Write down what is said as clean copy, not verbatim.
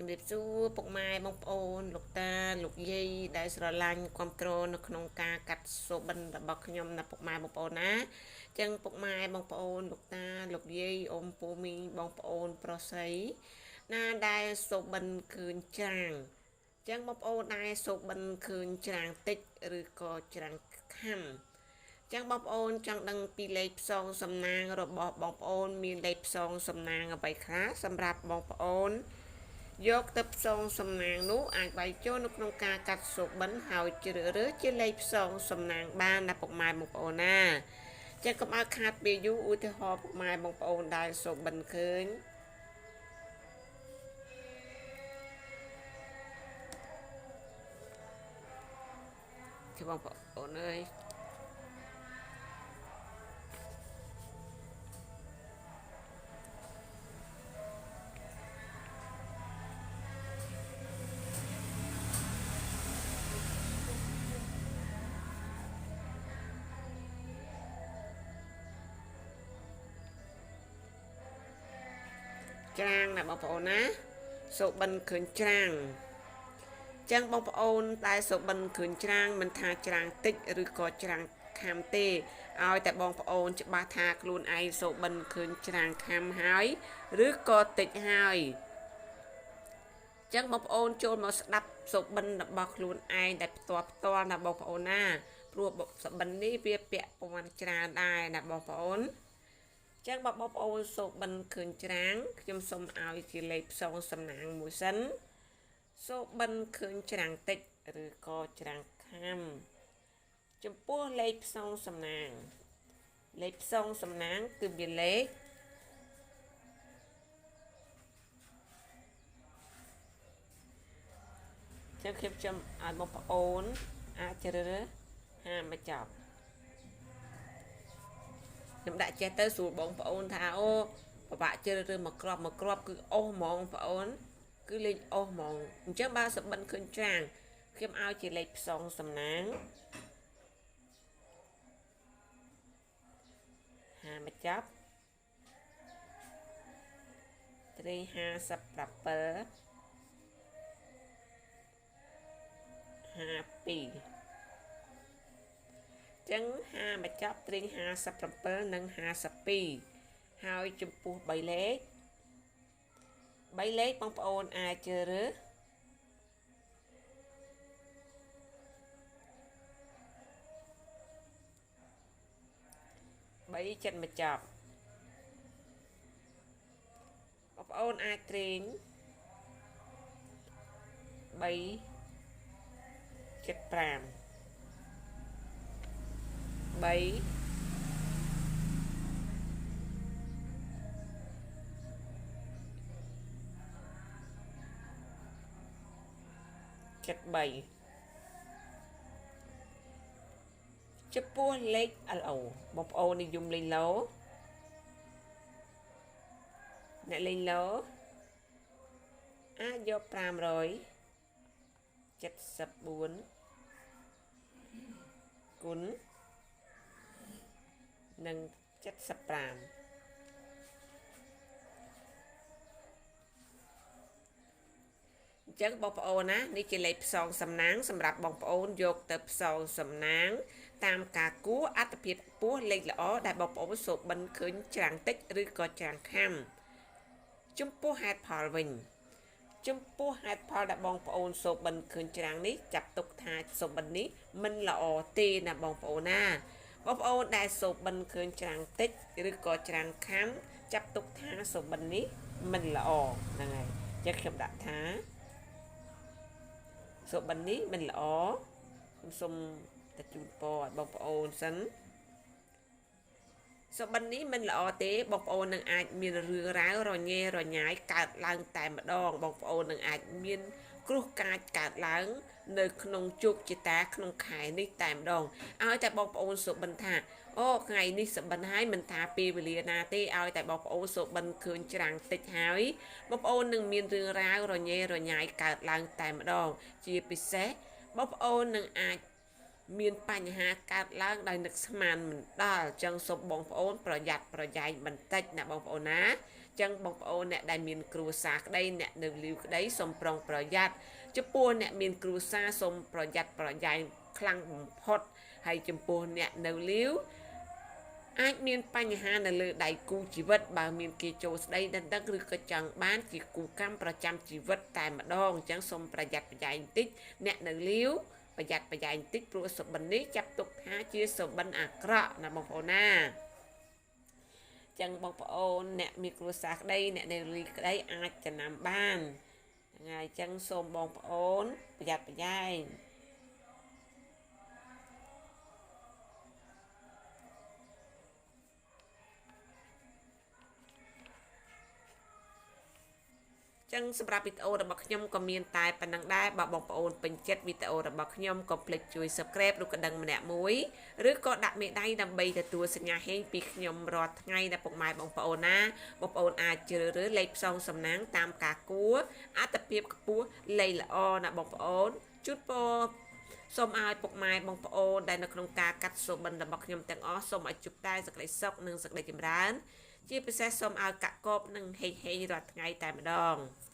ជំរាបសួរពុកម៉ែបងប្អូនលោកតាលោកយាយដែលស្រឡាញ់គ្រប់គ្រងនៅក្នុងការកាត់សូបិនរបស់ខ្ញុំណាពុកម៉ែបងប្អូនណាចឹងពុកម៉ែបងប្អូនលោកតាលោកយាយអ៊ំពូមីងបងប្អូនប្រុសស្រីណាដែលសូបិនឃើញច្រាំងចឹងបងប្អូនដែលសូបិនឃើញច្រាំងតិចឬក៏ច្រាំងខំចឹងបងប្អូនចង់ដឹងពីលេខផ្សងសំណាងរបស់បងប្អូនមានលេខផ្សងសំណាងអ្វីខ្លះសម្រាប់បងប្អូនយកទៅផ្សងសំណាងនោះអាចវាយចូលនៅក្នុងការកាត់សូបិនហើយជ្រើសរើសជាលេខផ្សងសំណាងបានណាពុកម៉ែបងប្អូនណាចឹងកុំឲ្យខាតពេលយូរឧទាហរណ៍ពុកម៉ែបងប្អូនដែលសូបិនឃើញគឺបងប្អូនអើយច្រាងណាបងប្អូនណាសូបិនឃើញច្រាងចឹងបងប្អូនដែលសូបិនឃើញច្រាងមិនថាច្រាងតិចឬក៏ច្រាងខំទេឲ្យតែបងប្អូនច្បាស់ថាខ្លួនឯងសូបិនឃើញច្រាងខំហើយឬក៏តិចហើយចឹងបងប្អូនចូលមកស្ដាប់សូបិនរបស់ខ្លួនឯងដែលផ្ទាល់ណាបងប្អូនណាព្រោះសូបិននេះវាពាក់ព័ន្ធច្រើនដែរណាបងប្អូនចឹងបើបងប្អូនសូបិនឃើញច្រាងខ្ញុំសូមឲ្យជាលេខផ្សងសំណាងមួយសិនសូបិនឃើញច្រាំងតិចឬក៏ច្រាំងខំចំពោះលេខផ្សងសំណាងលេខផ្សងសំណាងគឺមានលេខចឹងខ្ញុំចាំឲ្យបងប្អូនអាចជ្រើសរើសហាមកចប់ខ្ញុំដាក់ចេះទៅស្រួលបងប្អូនថាអូពិបាកជ្រើសរើសមកក្របគឺអស់ហ្មងបងប្អូនគឺលេខអស់ហ្មងអញ្ចឹងបើសបិនឃើញច្រាងខ្ញុំឲ្យជាលេខផ្សងសំណាងហាមកចាប់ត្រី57 52ចឹង5មកចាប់ត្រី57និង52ហើយចំពោះ3លេខ3លេខបងប្អូនអាចជ្រើសរើស3ចិត្តមកចាប់បងប្អូនអាចត្រេង3 75 3 73ចំពោះលេខ LO បងប្អូននិយមលេងឡូអ្នកលេងឡូអាចយក574គុណនិង75ចឹងបងប្អូនណានេះជាលេខផ្សងសំណាងសម្រាប់បងប្អូនយកទៅផ្សងសំណាងតាមការគួរអត្ថភាពខ្ពស់លេខល្អដែលបងប្អូនសូបិនឃើញច្រាំងតិចឬក៏ច្រាំងខំចំពោះហេតុផលវិញចំពោះហេតុផលដែលបងប្អូនសូបិនឃើញច្រាំងនេះចាប់ទុកថាសូបិននេះមិនល្អទេណាបងប្អូនណាបងប្អូនដែលសូបិនឃើញច្រាំងតិចឬក៏ច្រាំងខំចាប់ទុកថាសូបិននេះមិនល្អហ្នឹងហើយចឹងខ្ញុំដាក់ថាសូបិននេះមិនល្អខ្ញុំសូមតែជូនពរឲ្យបងប្អូនសិនសូបិននេះមិនល្អទេបងប្អូននឹងអាចមានរឿងរ៉ាវរញ៉េរញ៉ាយកើតឡើងតែម្ដងបងប្អូននឹងអាចមានគ្រោះកាចកើតឡើងនៅក្នុងជោគជតាក្នុងខែនេះតែម្ដងឲ្យតែបងប្អូនសូបិនថាអូថ្ងៃនេះសូបិនហើយមិនថាពេលវេលាណាទេឲ្យតែបងប្អូនសូបិនឃើញច្រាំងតិចហើយបងប្អូននឹងមានរឿងរ៉ាវរញ៉េរញ៉ាយកើតឡើងតែម្ដងជាពិសេសបងប្អូននឹងអាច មានបញ្ហាកើតឡើងដោយនឹកស្មានមិនដល់អញ្ចឹងសូមបងប្អូនប្រយ័ត្នប្រយែងបន្តិចណាបងប្អូនណាចឹងបងប្អូនអ្នកដែលមានគ្រួសារក្តីអ្នកនៅលីវក្តីសូមប្រុងប្រយ័ត្នចំពោះអ្នកមានគ្រួសារសូមប្រយ័ត្នប្រយែងខ្លាំងបំផុតហើយចំពោះអ្នកនៅលីវអាចមានបញ្ហានៅលើដៃគូជីវិតបើមានគេចូលស្ដីដណ្ដឹងឬក៏ចង់បានជាគូកម្មប្រចាំជីវិតតែម្ដងអញ្ចឹងសូមប្រយ័ត្នប្រយែងបន្តិចអ្នកនៅលីវប្រយ័ត្នប្រយែងបន្តិចព្រោះសុបិននេះចាប់ទុកថាជាសុបិនអាក្រក់ណាបងប្អូនណាចឹងបងប្អូនអ្នកមានគ្រួសារក្តីអ្នកនៅលីក្តីអាចចំណាំបានថ្ងៃចឹងសូមបងប្អូនប្រយ័ត្នប្រយែងចឹងសម្រាប់វីដេអូរបស់ខ្ញុំក៏មានតែប៉ុណ្្នឹងដែរបើបងប្អូនពេញចិត្តវីដេអូរបស់ខ្ញុំកុំភ្លេចជួយ Subscribe ឬក៏ដឹងម្នាក់មួយឬក៏ដាក់មេដៃដើម្បីទទួលសញ្ញាហេងពីខ្ញុំរាល់ថ្ងៃណាពុកម៉ែបងប្អូនណាបងប្អូនអាចជ្រើសរើសលេខផ្សងសំណាងតាមការគួរអត្ថភាពខ្ពស់លេខល្អណាបងប្អូនជូនពរសូមឲ្យពុកម៉ែបងប្អូនដែលនៅក្នុងការកាត់សុបិនរបស់ខ្ញុំទាំងអស់សូមឲ្យជួបតែសេចក្តីសុខនិងសេចក្តីចម្រើនជាពិសេសសូមឲ្យកកកបនិងហេងហេងរាល់ថ្ងៃតែម្ដង។